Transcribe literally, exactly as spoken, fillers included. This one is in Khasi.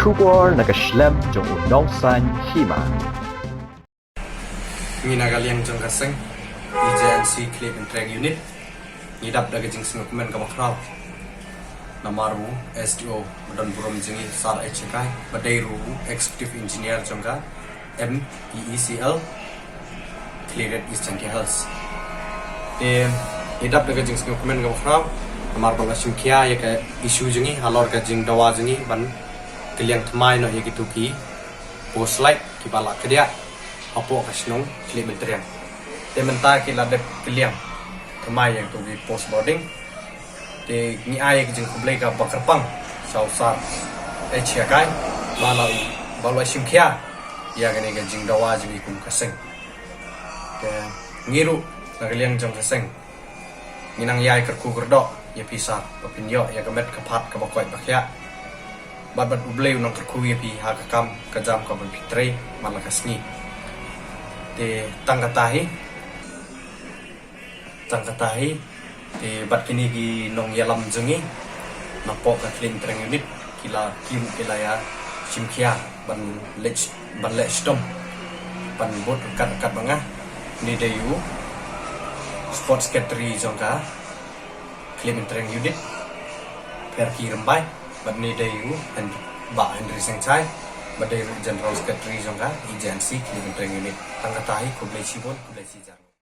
Khubor na ka shlem jong u nongsan hima. Ngi na ka liang jong ka seng E J N C Khlieh Myntreng Unit, ngi dap da ka jingsngewkmen kaba khraw namar u S D O ba don burom jong ngi, Sar H Kai, ba dei ruh u Executive Engineer jong ka M E E C L Khliehriat East Jaintia Hills. Te ngi dap da ka jingsngewkmen kaba khraw namar ba la shim khia ïa ka issue jong ngi halor ka jingdawa jong ngi ban kylliang thymmai noh ïa kito ki post light kiba la kdiah hapoh ka shnong Khlieh Myntreng. Te mynta ki la dep kylliang thymmai ïa kito ki post bording. Te ngi ai ka jingkhublei kaba kyrpang sha u Sar H Kai ba la, ba la shim khia ïa kane ka jingdawa jong ngi kum ka seng. Te ngi ruh na ka liang jong ka seng ngi nang ïai kyrkhu kyrdoh ïa phi Sar ba phin ïoh ïa ka met ka phad kaba koit ba khiah. Bad bad U Blei u nang kyrkhu ïa phi ha ka kam ka jam kaba phi trei man la ka sngi. Te tang kata hi, tang kata hi. Te bad kine ki nongïalam jong ngi napoh ka Khlieh Myntreng Unit ki la, ki ruh ki la ïa shim khia ban leh, ban leh shitom ban bud ryngkat ryngkat bad nga. Une dei u Sports Secretary jong ka Khlieh Myntreng Unit, Pherki Rymbai, bad une dei u Hen-, Bah Henry Sengchai, ba dei ruh General Secretary jong ka E J N C Khlieh Myntreng Unit. Tang kata hi, khublei shibun, khublei shihajar.